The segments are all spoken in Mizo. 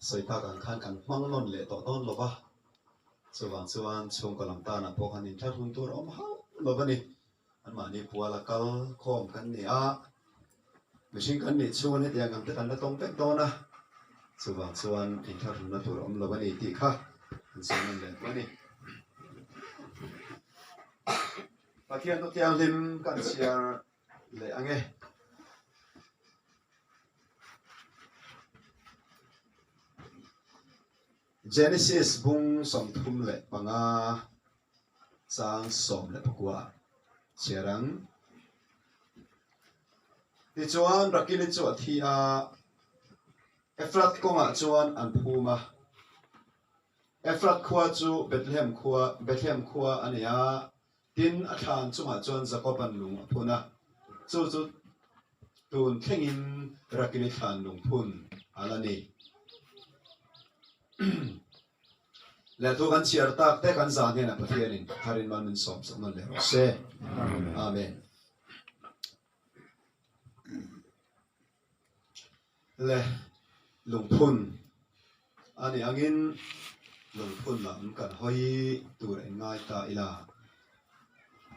Sawi tak ang khan kan hmang nawn leh tawh dawn lo va, chuvang chuan chhungkaw lam tanah pawh khan inthlahrun tur a awm hauh lo va ni. Anmahni puala kal khawm kan ni a, mihring kan nih chhungin hetiang ang te kan la tawng vek dawn a, chuvang chuan inthlahrunna tur a awm lo a ni tih kha an sawi nawn leh duh a ni. Pathian thu thianghlim kan chhiar leh ang e. Genesis bung 35 chang 19 chhiar ang. Tichuan Rakili chu a thi a, Efrat kawngah chuan an phum a. Efrat khua chu Bethlehem khua Bethlehem khua a ni a, Tin, a thlan chungah chuan Jakoba'n lung a phun a, chu chu tun thlengin Rakili thlan lung phun a la ni. Lehkha kan chhiar tak te kan zah hnenah Pathianin tharin mal min sawm sak nawn leh rawh se. Amen. Le lungphun a nih angin lungphun lam kan hawi tur eng ngai ta ila.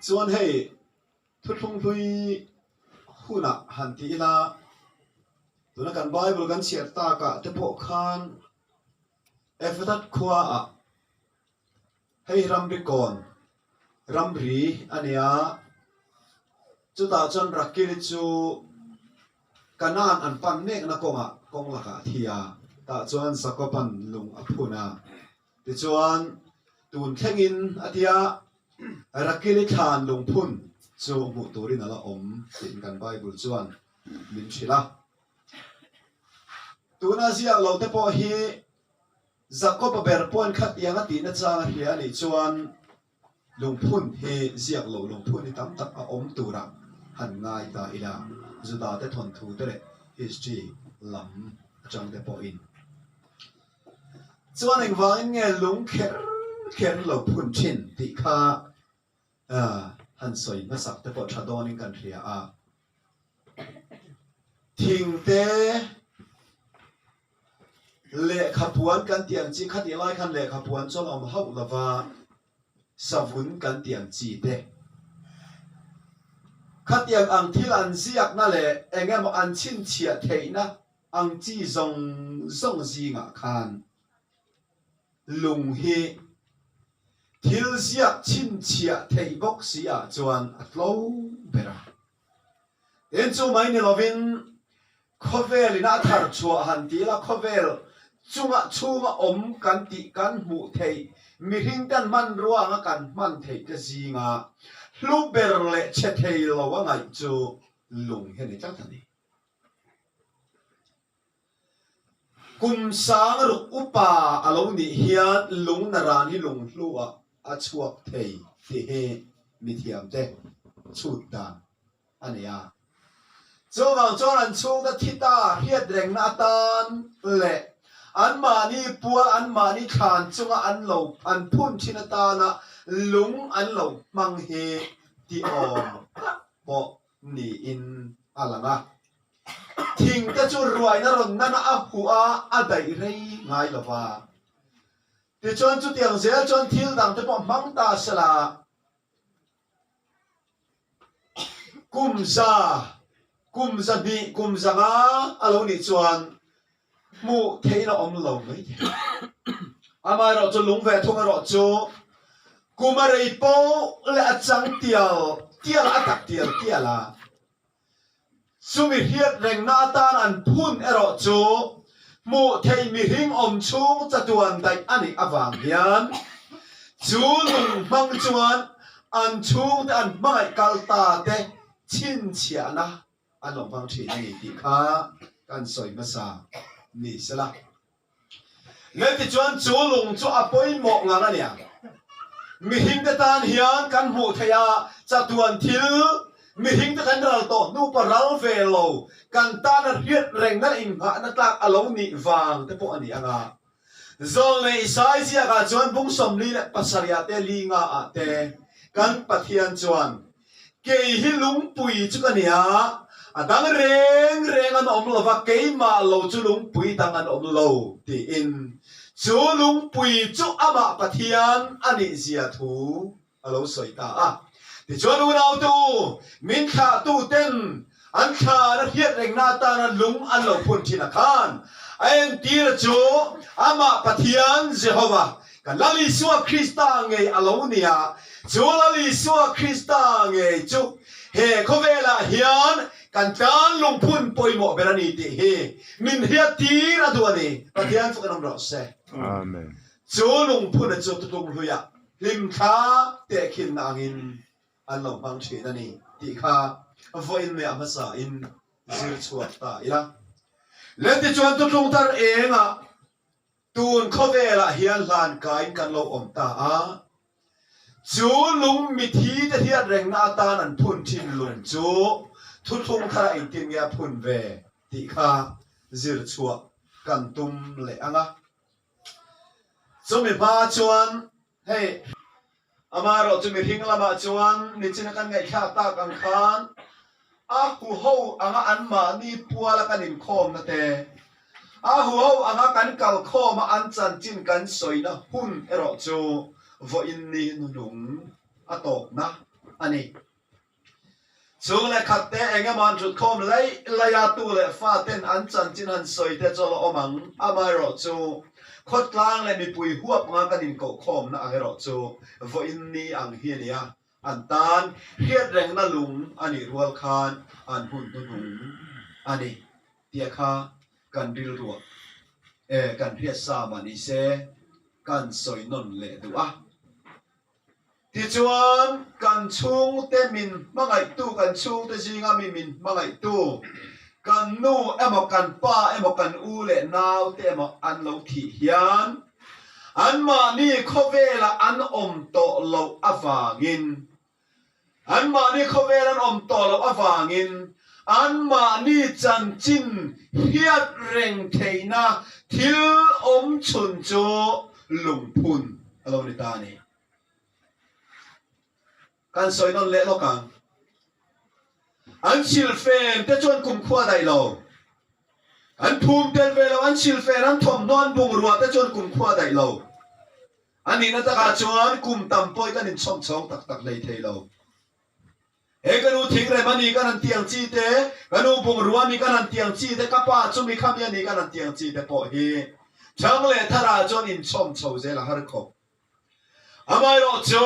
Chuan hei thuthlung hlui hunah han ti ila, tuna kan Bible kan chhiar takah te pawh khan Ephetat khuaah Hei ramri kawn, ramri a nia. Chutah chuan Rakili chu Kanaan an pan mekna kawngah kawng lakah a thi a, tah chuan Jakoba'n lung a phun a. Tichuan, tun thlengin a ti a, Rakili thlan lungphun chu hmuh turin a la awm tiin kan Bible chuan min hrilh a. Tuna ziak lo te pawh hi Jakob-a ber pawhin khatiang a tihna chang a hria a nih chuan lungphun hi ziak loh lungphun hi tam tak a awm turah han ngai ta ila, Juda te thawnthu te leh history lam atang te pawhin. Chuan engvangin nge lung kher kher lo phun thin tih kha han sawi hmasak te pawh tha dawnin kan hria a. Thing te Lehkhapuan kan tih ang chi, khatih lai khan lehkhapuan chuan awm hauh lova savun kan tih ang chi te. Khatiang ang thil an ziakna leh eng emaw an chhinchhiah theihna ang chi zawng zawng zingah khan lung hi thil ziak chhinchhiah theih bawk si ah chuan a tlo ber a. Tin chu mai ni lovin Khawvel in a thar chhuah han ti ila khawvel chunga chhunga awm kan tih kan hmuh theih mihring ten hmanrua anga kan hman theih te zinga hlu ber leh chhe thei lo a ngaih chu lung hi a ni tlat a ni. Kum sang ruk upa a lo nih hian lung naran hi lung hlu ah a chhuak thei tih hi mithiam te chhut dan a ni a. Chuvang chuan an chhungte thi ta hriat rengna atan leh anmahni pual anmahni thlan chunga an lo an phun thin atana lung an lo hmang hi ti awm tak pawh niin a lang a. Thing te chu ruaina rawn nana a huh a, a daih rei ngai lo va. Tichuan chutiang zel chuan thil dang te pawh hmang ta sela, Kum za, kum zahnih, kum zanga a lo nih chuan hmuh theihna awm lo mai thei. Amaherawh chu lung ve thung erawh chu kum a rei poh leh a chang tial tial a, a tak tial tial a. Chumi hriat rengna atan an phun erawh chu hmuh theih mihring awm chhung chatuan daih a nih avang hian chu lung hmang chuan an chhungte an hmangaih kal ta te chhinchhiahna an lo hmang thin a ni tih kha kan sawi hmasa ni sela. Letichuan chu lung chu a pawimawh ngang a nia. Mihringte tan hian kan hmuh theih a, chatuan thil mihringte kan ral tawh hnu pawh ral ve lo, kan tana hriat rengna leh inghahna tlak a lo nih vang te pawh a ni ang a. Zawlnei Isai ziakah chuan bung 47 ah te li nga ah te kan Pathian chuan, Kei hi lungpui chu ka nia. A dang reng reng an awm lo va, keimah lo chu lungpui dang an awm lo, tiin chu lungpui chu amah Pathian a nih zia thu a lo sawi ta a. Tichuan unaute u, min thlahtuten an thlan a hriat rengna atana lung an lo phun thin a khan, a entir chu amah Pathian Jehova, kan Lal Isua Krista ngei a lo ni a. Chu Lal Isua Krista ngei chu he khawvelah hian kan tan lungphun pawimawh ber a ni tih hi min hriattir a duh a ni. Pathian chu kan awm rawh se. Amen. Chu lungphuna chu tutlung hluiah hlimthla tehkhinna angin an lo hmang thin a ni tih kha vawiin mei a hmasa in zir chhuak ta ila. Le tichuan tutlung tar engah tun khawvelah hian hlan kaiin kan lo awm ta a, chu lung mithi te hriat rengna atan an phun thin lung chu thuthlung thara engtin nge a phun ve tih kha zir chhuah kan tum leh ang a. Chumi hma chuan hei amaherawh chu mihring lamah chuan nichina kan ngaihthlak tak ang khan a huho anga anmahni puala kan inkhawmna te, a huho anga kan kalkhawma an chanchin kan sawina hun erawh chu vawiin ni hnuhnung a tawpna a ni. Chung leh khat te eng emaw an thut khawm laih laih a, tu leh fa ten an chanchin han sawi te chu a la awm ang. Amaherawh chu khawtlang leh mipui huap nga kan inkoh khawmna ang erawh chu vawiin ni ang hi a ni a, an tan hriat rengna lung a nih rual khan an hun hnuhnung a ni tia kha kan rilruah e kan hriat sa mah ni se kan sawi nawn leh duh a. Tichuan, kan chhungte min hmangaihtu, kan chhungte zinga mi min hmangaihtu, kan nu emaw, kan pa emaw, kan u leh naute emaw an lo thih hian anmahni khawvela an awm tawh loh avangin, anmahni khawvel an awm tawh loh avangin anmahni chanchin hriat reng theihna thil awm chhun chu lungphun a lo ni ta a ni. Kan sawi nawn leh lawk ang. An silfen te chuan kumkhua daih lo. An phum tel ve lo, an silfen, an thawmhnaw, an bungrua te chuan kumkhua daih lo. A nihna takah chuan kum tam pawh hi kan inchhawm chhawng tak tak hlei thei lo. He ka nu thingrem a ni kan han ti ang chi te, ka nu bungrua a ni kan han ti ang chi te, ka pa chumi khami a ni kan han ti ang chi te pawh hi Thang leh Thara chuan inchhawm chho zel a har khawp. Amaherawh chu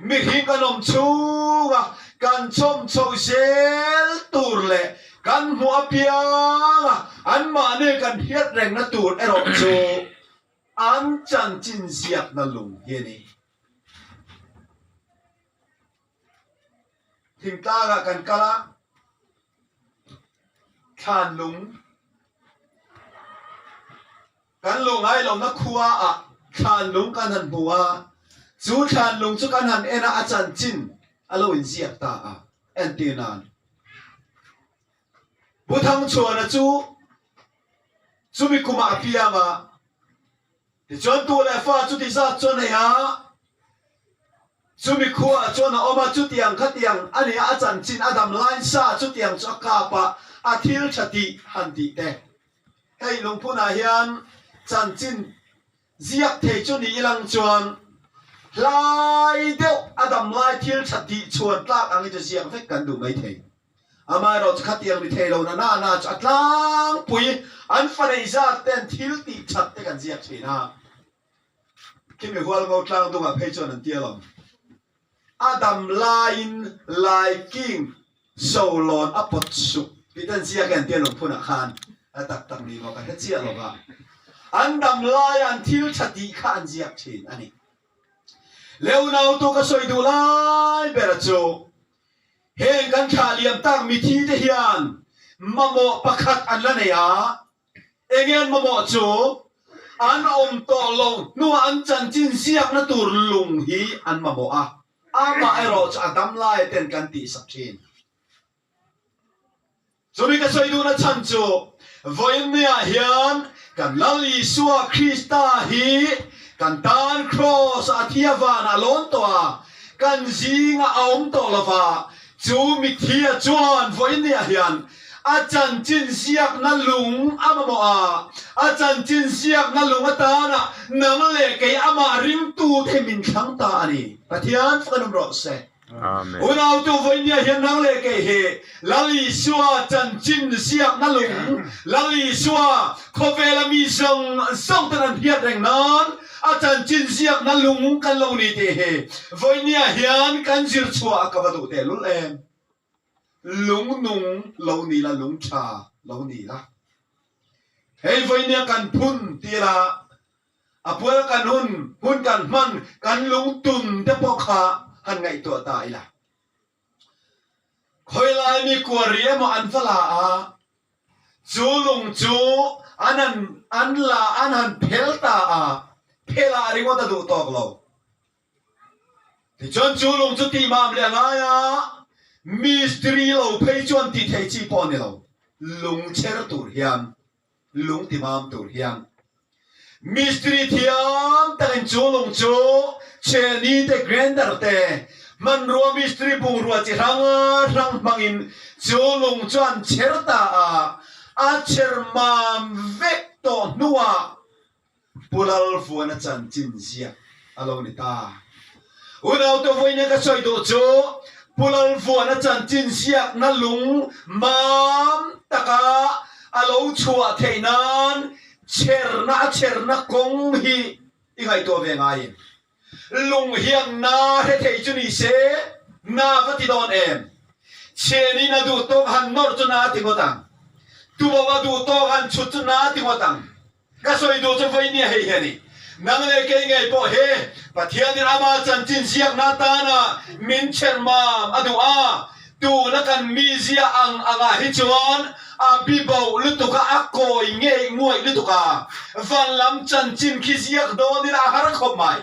mihring kan awm chhunga kan chhawm chho zel tur leh kan hmuh apianga anmahni kan hriat rengna tur erawh chu an chanchin ziakna lung hi a ni. Thingtlangah kan kal a, thlan lung Kan luh ngai lohna khua ah thlan lung kan han hmu a, chu thlan lung chu kan han en a, a chanchin a lo inziak ta a, entir nan. Pu Thangchhuana chu chumi kumah a piang a, tichuan tu leh fa chuti zat chu a nei a, chumi khuaah chuan a awm a, chutiang khatiang a ni a, a chanchin a dam lain sa chutiang chu a kap a, a thil tha tih han tih te. Hei lungphunah hian chanchin ziak thei chu ni ilang chuan hlai deuh a dam lai thil tha tih chhuan tlak ang hi chu ziak vek kan duh mai thei. Amaherawh chu khatiang ni thei lo na na na chu a tlangpui an fa neih zat ten thil tih that te kan ziak thin a. Khimi hualngo tlang dungah phei chuan an tia lo. A dam laiin Lai King Solawn a pawt suk tih te an ziak e an tia lungphunah khan a tak tak ni maw ka hre chiah lo va. An dam laia an thil tha tih kha an ziak thin a ni. Leunautu ka sawi duh lai bera chu heng kan thlah liam tak mithi te hian mamawh pakhat an la nei a, Enge an mamawh chu an awm tawh lo hnuah an chanchin ziakna tur lung hi an mamawh a, amah erawh chu a dam lai ten kan tihsak thin. Chumi ka sawi duhna chhan chu vawiinniah hian kan Lal Isua Krista hi kan tan Kraws a thi a vanah a lawn tawh a, kan zingah a awm tawh lova. Chu mithia chuan vawinia hian a chanchin ziakna lung a mamawh a, a chanchin ziakna lung atana nang leh kei amah ringtute hi min thlang ta a ni. Pathian fak an awm rawh se. Unautu vawinia hian nang leh kei hi Lal Isua chanchin ziakna lung, Lal Isua khawvela mi zawng zawng ten an hriat reng nan a chanchin ziakna lung kan lo ni tih hi vawinia hian kan zir chhuah a ka va duh tehlul em. Lung nung lo ni la, lung tha lo ni la. Hei vawinia kan phun ti la, a pual kan hun, hun kan hman, kan lung tun te pawh kha han ngaihtuah ta ila. Khawilai mi kuari emaw an va la a, chu lung chu an han an la an han phel ta a, phel ah ringawt a duh tawk lo. Tichuan chu lung chu tihmam leh a ngai a, mistiri lo phei chuan tih theih chi pawh a ni lo, lung chher tur hian. Lung ti mam tur hian mistiri thiam takin chu lung chu chhehni te grinder te hmanrua mistiri bungrua chi hrang hrang hmangin chu lung chu an chher ta a, a chher mam vek tawh hnuah Pu Lalvuana chanchin ziak a lo ni ta. Unaute vawiin ka sawi duh chu Pu Lalvuana chanchin ziakna lung mam taka a lo chhuah theih nan chherna a chherna kawng hi i ngaihtuah ve ngaiin lung hian na hre thei chu ni se na va ti dawn em? Chhenin a duh tawk han nawr chu na ti ngawt ang. Tubo a duh tawk han chhut chu na ti ngawt ang. Ka sawi duh chu vawi nia hei hi a ni. Nang leh kei ngei pawh hi Pathianin ama chanchin ziakna atana min chherh mam a duh a, tuna kan mizia ang angah hi chuan a bibo lutuk a, a kawi ngei nguaih lutuk a, van lam chanchin khi ziak dawnin a har khawp mai.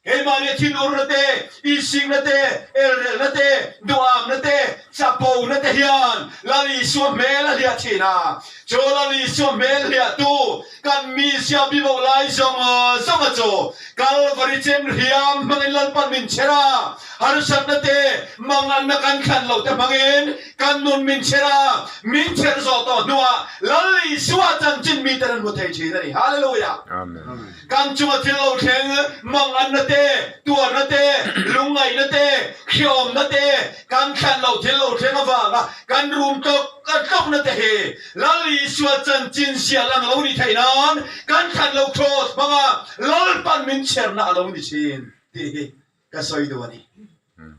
Keimahni thinurna te, insikna te, elrelna te, duhamna te, chapona te hian Lal Isua hmel a hliah thin a. Chu Lal Isua hmel hliahtu kan mizia bibo lai zawng zawnga chu Kalvari chem hriam hmangin Lalpan min chher a, harsatna te, manganna kan thlan loh te hmangin kan nun min chher a, min chher zawh tawh hnuah Lal Isua chanchin miten an hmu thei thin a ni. Hallelujah! Amen. Kan chunga thil lo thleng, manganna te, tuarna te, lungngaihna te, hriawmna te, kan thlan loh thil lo thleng avanga kan rum tlawk tlawkna te hi Lal Isua chanchin ziah lang lo ni theih nan kan thlan loh kraws hmanga Lalpan min chherna a lo ni thin tih hi ka sawi duh a ni.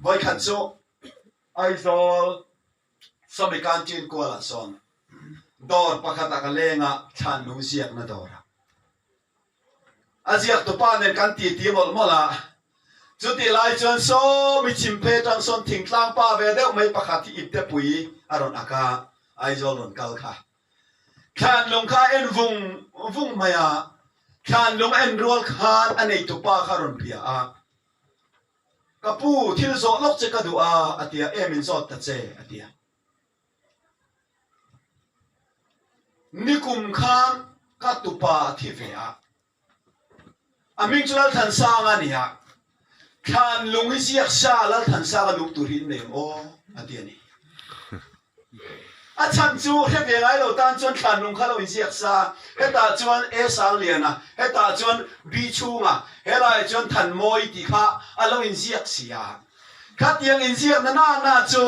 Vawikhat chu Aizawl Sawmi Canteen kualah sawn dawr pakhatah ka leng a, thlan lung ziakna dawrah. A ziaktupa nen kan titi mawlh mawlh a, chutih lai chuan Sawmi chhimphei atang sawn thingtlang pa ve deuh mai pakhat hi iptepui a rawn ak a, Aizawl rawn kal kha. Thlan lung kha a en vung vung mai a, thlan lung a en rual khan a neitupa kha a rawn bia a, Ka pu, thil zawh lawk che ka duh a, a ti a, em in zawt ta che, a ti a. Nikum khan ka tupa a thi ve a, a hming chu Lalthansanga a ni a, thlan lung hi ziak sa Lalthansanga lung tur hi in nei ang aw, a ti a ni. A chhan chu hre ve ngai lo tan chuan thlan lung kha lo inziak sa, hetah chuan A Sangliana, hetah chuan B Chhunga, helaiah chuan Thanmawi tih kha a lo inziak si a. Khatiang inziakna na na chu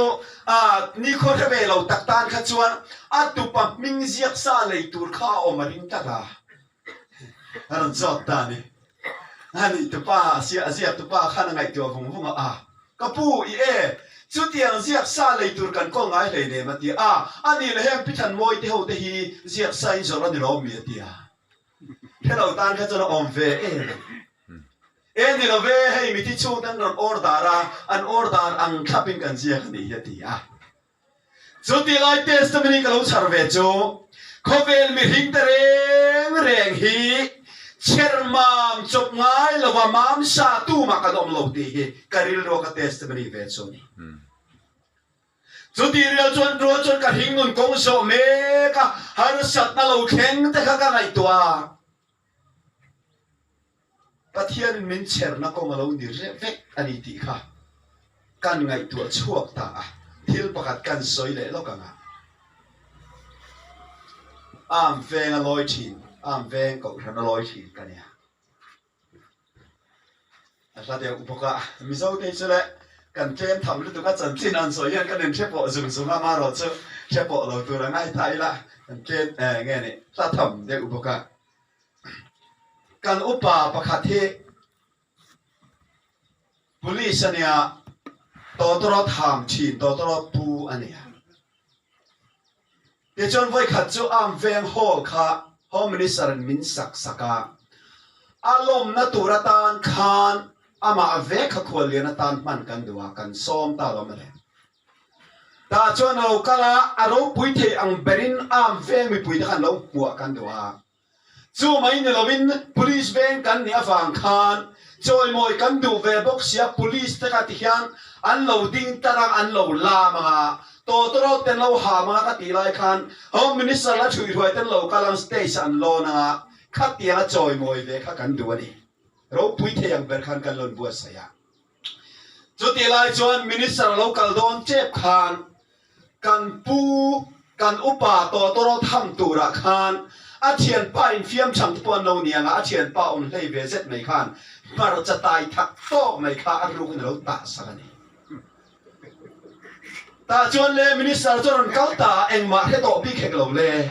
nikhaw hre ve lo tak tan kha chuan a tupa hming ziak sa lei tur kha a awm a ring tlat a. A rawn zawt ta a ni. A nih tupa, a ziak tupa khan a ngaihtuah vung vung a, a ka pu, i e, chutiang ziak sa lei tur kan kawl ngai hlei nem a ti a, a nih leh heng Pithan Mawi te ho te hi ziak sa in zawrh a ni lo mi a ti a. Hre lo tan kha chuan a awm ve em a ni. E ni lo ve, hei mithi chhungte an rawn order a, an order ang thlapin kan ziak a nih hi a ti a. Chuti lai testimony ka lo chhar ve chu khawvel mihring te reng reng hi chher mam chawp ngai lova mam sa tumah kan awm lo tih hi ka rilru a ka testimony ve chu a ni. Chuti rial chuan rual chuan ka hring nun kawng zawh mek a, harsatna lo thleng te kha ka ngaihtuah a. Pathianin min chherna kawng a lo ni reh vek a ni tih kha kan ngaihtuah chhuak ta a. Thil pakhat kan sawi leh lawk ang a, Arm veng a lawi thin, arm veng kohhran a lawi thin ka nia. A hla deuh bawk a, Mizo te chu le kan tlem tham lutuk a chanchin an sawi hian kan inhre pawh zung zung a, amaherawh chu hre pawh lo tur a ngai ta ila kan tlem eh nge ni hla tham deuh bawk a. Kan upa pakhat hi Police a nia, tawtawrawt ham thin tawtawrawt pu a nia. Tichuan vawikhat chu Arm Veng Hall kha Home Minister in min sak sak a, a lawmna tur atan khan amah ve kha khuallian atan hman kan duh a, kan sawm ta lo mawle. Tah chuan a lo kal a, a ropui thei ang berin Arm Veng mipui te khan lo hmuah kan duh a. Chu mai ni lovin Police veng kan nih avang khan chawimawi kan duh ve bawk sia, Police te kha ti hian an lo ding tar ang, an lo lam ang a, tawtawrawt te an lo ham ang a ka tih lai khan Home Minister la thuihruai te an lo kal ang, stage ah an lawn ang a, khatianga chawimawi ve kha kan duh a ni. Ropui thei ang ber khan kan lo inbuatsaih a. Chutih lai chuan Minister lo kal dawn tep khan kan pu, kan upa tawtawrawt ham turah khan a thianpa infiam chhang te pawh an lo ni ang a, a thianpa awm hlei ve zet mai khan hmarcha tai thak tawk mai kha a rukin a lo tah sak a ni. Tah chuan le Minister chu a rawn kal ta a, engmah hre tawh bik hek lo le.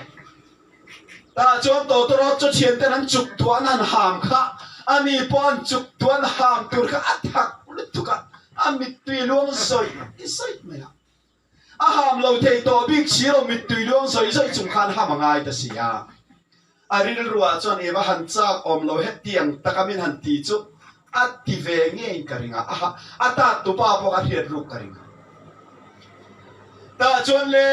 Tah chuan tawtawrawt chu thianten an chuk tuan an ham kha, ani pawh an chuk tuan ham tur kha a thak lutuk a, a mittui luang zawih zawih mai a. A ham lo thei tawh bik si lo mittui luang zawih zawih chung khan ham a ngai ta si a. A rilruah chuan Eva han chak awm lo hetiang taka min han ti chu a ti ve ngeiin ka ring a, a tat tupa pawh ka hriat ruk ka ring a. Tah chuan le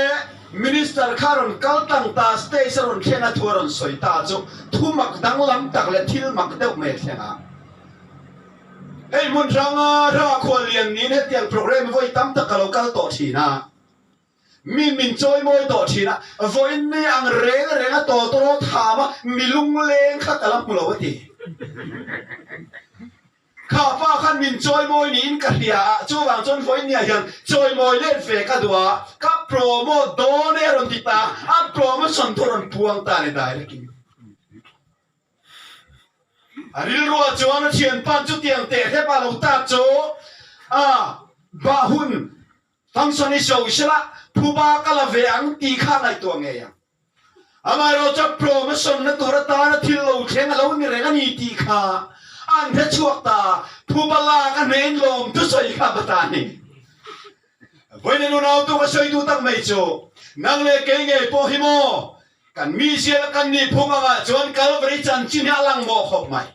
Minister kha rawn kal tlang ta, stage a rawn thleng a thu a rawn sawi ta chu thu mak danglam tak leh thil mak deuh mai a thleng a. Hei hmun hranga hranga khuallian niin hetiang programme vawi tam tak ka lo kal tawh thin a. Mi min chawimawi tawh thin a, vawiin mi ang reng reng a tawtawrawt ham a, mi lungleng kha ka la hmu lo a ti. Kha pa khan min chawimawi niin ka hria a, chuvang chuan vawiin niah hian chawimawi let ve ka duh a, ka promote dawn e a rawn ti ta a, a promotion thu a rawn puang ta a ni direct in. A rilruah chuan a thianpa chutiang teh hrep a lo tak chu a bah hun Function i sawi sela, phuba ka la ve ang tih kha ngaihtuah ngei ang. Amaherawhchu promotion na tur atana thil lo thleng a lo ni reng a ni tih kha an hre chhuak ta, phuba lak a hnein lawm thusawi kha va ta a ni. Vawiin unautu ka sawi duh tak mai chu, nang leh kei ngei pawh hi maw, kan mizia leh kan nihphung angah chuan Kalvari chanchin hi a lang mawh khawp mai.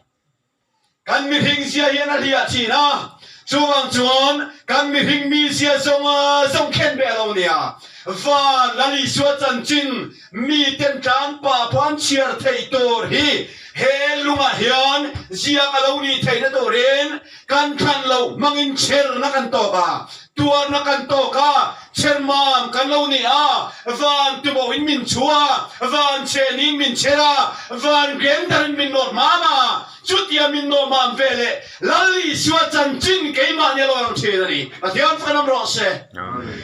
Kan mihring zia hian a hliah thin a, chuvang chuan kan mihring mi zia zawnga zawng khen beh a lo nia. Van Lal Isua chanchin miten tlan pa pawh an chhiar theih tur hi he lungah hian ziak a lo nih theihna turin kan thlan loh hmangin chherna kan tawk a, tuarna kan tawk a, chhermam kan lo ni a, van tubohin min chhu a, van chhenin min chher a, van grinder in min nawt mam a, chutia min nawt mam ve leh Lal Isua chanchin keimahni a lo lang thin a ni. Pathian fanam rawh se.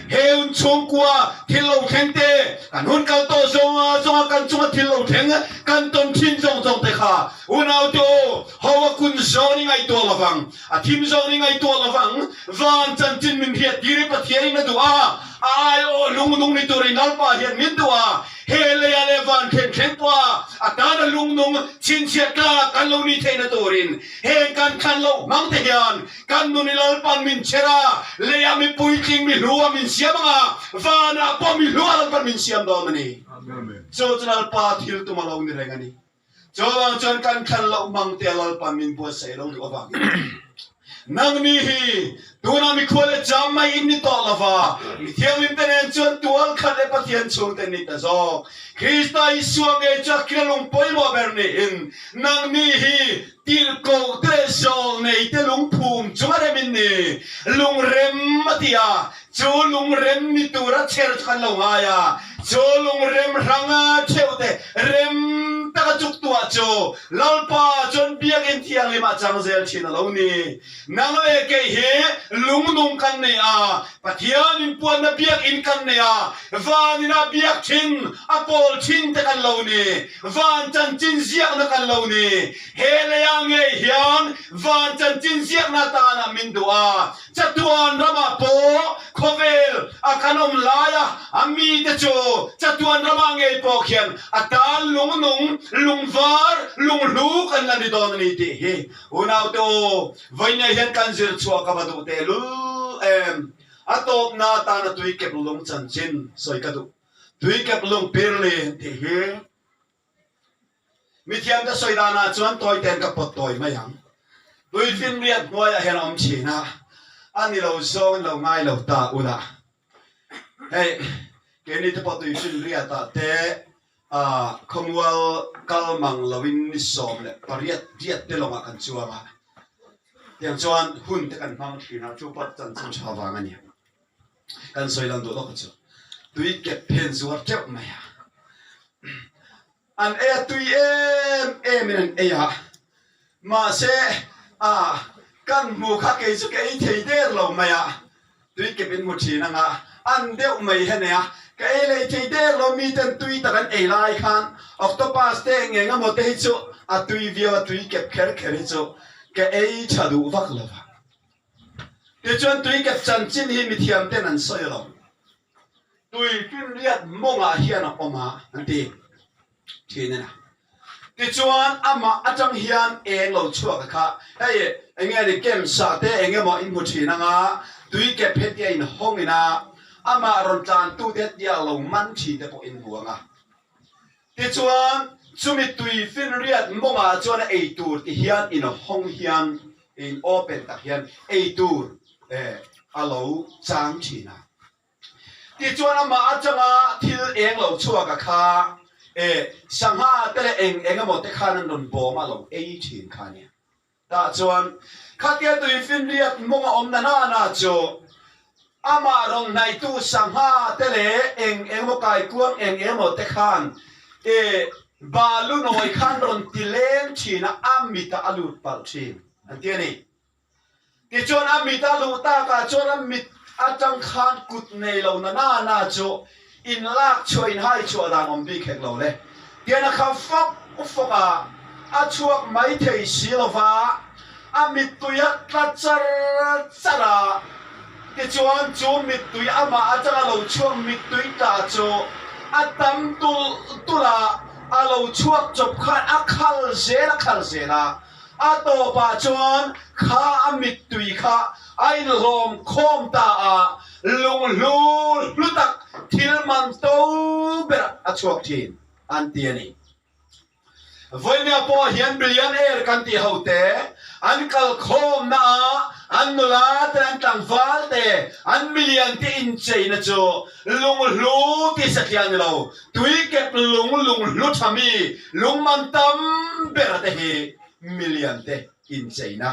He hun chhungkua thil lo thleng te, kan hun kal tawh zawnga zawnga kan chunga thil lo thleng kan tawn thin zawng zawng te kha unaute aw ho a kun zawn i ngaihtuah lovang. A thim zawng i ngaihtuah lo vang, van chanchin min hriat tir i Pathianin a duh a, a aiawh lungnung ni turin Lalpa hian min duh a, he leia leh van thlen thleng pawha a tana lungnung chhinchhiah tlak kan lo nih theihna turin heng kan thlan loh hmang te hian kan nun i Lalpan min chher a, leia mi puitling mi hlu a min siam ang a, vanah pawh mi hlu a Lalpan min siam dawn a ni. Chu chu Lalpa thil tum a lo ni reng a ni. Chuvang chuan kan thlan loh mang te Lalpan min buatsaih lo duh avangin nangni hi tunah mikhual leh cham mai in ni tawh lova, mi thianghlim te nen chuan tual khat leh Pathian chhung te ni ta zawk. Krista Isua ngei chu a kila lung pawimawh ber niin nangni hi tirhkoh te leh zawlnei te lungphum chunga rem in ni. Lungrem a ti a, chu lungrem ni tura chher chu kan lo ngai a. Chu lungrem hranga theuhte rem taka chuktuah chu Lalpa chuan Biakinn Thianghlim ah chang zel thin a lo ni. Nang leh kei hi lungnung kan nei a, Pathian inpuanna Biakinn kan nei a, van inah biak thin a pawl thin te kan lo ni, van chanchin ziakna kan lo ni. He leiah ngei hian van chanchin ziakna atana min duh a, Chatuan ramah pawh khawvel a kan awm laia a mite chu chatuan ramah ngei pawh khian a tan lungnung, lungvar, lunghlu kan la ni dawn a ni tih hi unaute aw vawinia hian kan zir chhuah ka va duh tehlul em. A tawpna atana tuikep lung chanchin sawi ka duh. Tuikep lung pirli tih hi. Mithiamte sawi danah chuan tawite'n ka pawt tawi mai ang. Tuifinriat hnuaiah hian a awm thin a, a ni lo zawngin lo ngai lo ta ula. Hei, keini te pawh tuifinriatah te khawmual kal mang loin ni 18 riat te lawngah kan chuang a, tiang chuan hun te kan hmang thin a, chu pawh chanchin tha vang a ni. Kan sawi lang duh lawk chu tui kep phen zuar teuh mai a. An ei a tui em em in an ei a, mahse a kan hmu kha kei chu ka ei thei der lo mai a, tui kep in hmu thin anga an deuh mai he nei a, ka ei lei thei der lo mi ten tui tak an ei lai khan octopus te eng eng emaw te hi chu a tui viau a, tui kep kher kher hi chu ka ei tha duh vak lo va. Tichuan tui kep chanchin hi mithiam ten an sawi lo. Tui finriat mawngah hian a awm a an ti thin a ni. Tichuan amah atang hian eng lo chhuak a kha hei eng nge ni kem sa te eng emaw in hmu thin anga tui kep hetia in hawng ina amah rawn tlan tu te hetia lo man thin te pawh in hmu anga. Tichuan, chumi tui finriat mawngah chuan a ei tur ti hian in hawng hian, in open tak hian ei tur a lo chang thin a. Tichuan amah atanga thil eng lo chhuak a kha sangha te leh eng eng emaw te khan an rawn bawm a lo ei thin kha a nia. Tah chuan khatia tuifinriat mawng a awm na na na chu amah rawn hnaihtu sangha te leh eng eng emaw kaikuang eng eng emaw te khan e balu nawi khan rawn ti leng thin a, a mitah a lut palh thin an ti a ni. Tichuan a mit a luh takah chuan a mit atang khan kut nei lo na na na chu In lak chhuah in hai chhuah dan awm bik hek lo le. Tian a kham fawk fawk a, a chhuak mai thei si lo va, a mittui a tla char char a. Tichuan chu mittui amah atanga lo chhuak mittui tla chu a tam tulh tulh a, a lo chhuak chawp khan a khal zel a khal zel a. A tawpah chuan kha a mittui kha a inhlawm khawm ta a, lunghlu hlu tak thil man to berah a chhuak thin an ti a ni. Vawinia pawh hian billionaire kan tih ho te an kal khawmna ah an nula te an tlangval te an milian te incheina chu lunghlu tih satliah a ni lo, tuikep lung lunghlu tha mi lungman tam ber te hi milian te incheina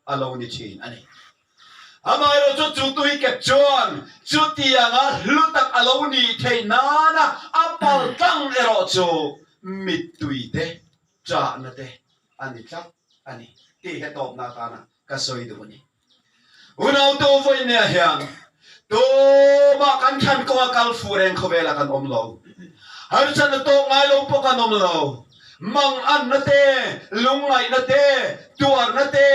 a lo ni thin a ni. Amaherawhchu chu tuikep chuan chutianga hlu tak a lo nih theih nana a pal tlang erawh chu mittui te, chahna te a ni tlat a ni tih he tawpna atana ka sawi duh a ni. Unautu vawinia hian tumah kan thlan kawnga kal fuh reng khawvelah kan awm lo. Harsatna tawk ngai lo pawh kan awm lo. Manganna te, lungngaihna te, tuarna te,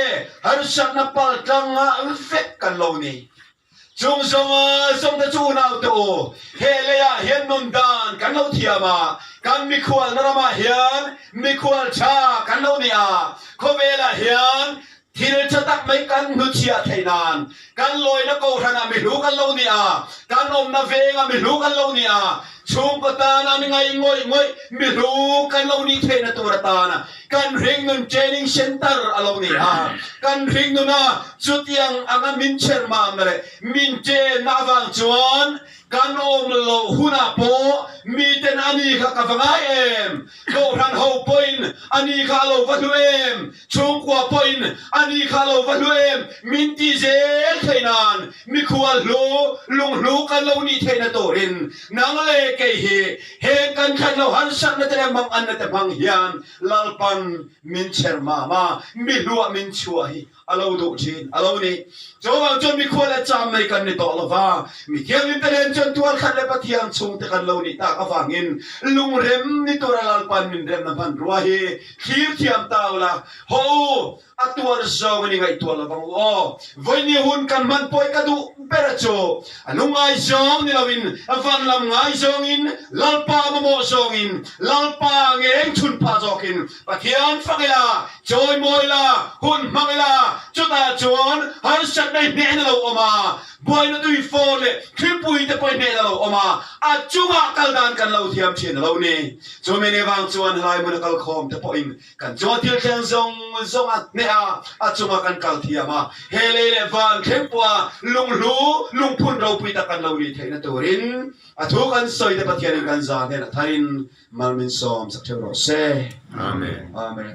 harsatna paltlanga vek kan lo ni. Chung zawnga zawngte chu unaute u, he leiah hian nun dan kan lo thiam a, kan mikhualna ramah hian mikhual tha kan lo ni a, khawvelah hian Thil tha tak mai kan hnuchhiah theih nan kan lawina kohhranah mi hlu kan lo ni a, kan awmna vengah mi hlu kan lo ni a, chhungkaw tan an ngaih ngawih ngawih mi hlu kan lo nih theihna tur atan kan hringnun training center a lo ni a, kan hringnuna chutiang anga min chhermamna leh min chenna avang chuan. Kan awm loh hunah pawh miten a ni kha ka va ngai em? Kohhran ho pawhin a ni kha a lo va hlu em? Chhungkua pawhin a ni kha a lo va hlu em? Min ti zel theih nan mikhual hlu, lunghlu kan lo nih theihna turin nang leh kei hi heng kan that lo harsatna te leh manganna te hmang hian Lalpan min cher mam a, mi hluah min chhuah hi a lo duh thin a lo ni. Chuvang chuan mikhua leh cham mai kan ni tawh lo va, mi thianghlim te nen chuan tualkhat leh Pathian chhungte kan lo nih tak avangin lungrem ni tura Lalpan min remna hmanrua hi thlir thiam ta ula, haw u, a tuar zawngin i ngaihtuah lo vang u aw. Vawini hun kan hman pawi ka duh ber a chu a lungngai zawng ni loin van lam ngai zawngin Lalpa mamawh zawngin Lalpa ngeng chhun phah zawkin Pathian fak ila, chawimawi la, hun hmang ila, chutah chuan harsatna i hnehna lo awm a, buaina tui fawn leh thlipui te pawh i hnehna lo awm a, a chungah kal dan kan lo thiam thin a lo ni. Chumi ni vang chuan helai hmuna kalkhawm te pawhin kan chunga thil thleng zawng zawng a hneh a, a chunga kan kal thiam a, he lei leh van thleng pawha lunghlu, lungphun ropui tak kan lo nih theihna turin a thu kan sawi te Pathianin kan za hnenah tharin Mal min sawm sak theuh rawh se. Amen. Amen.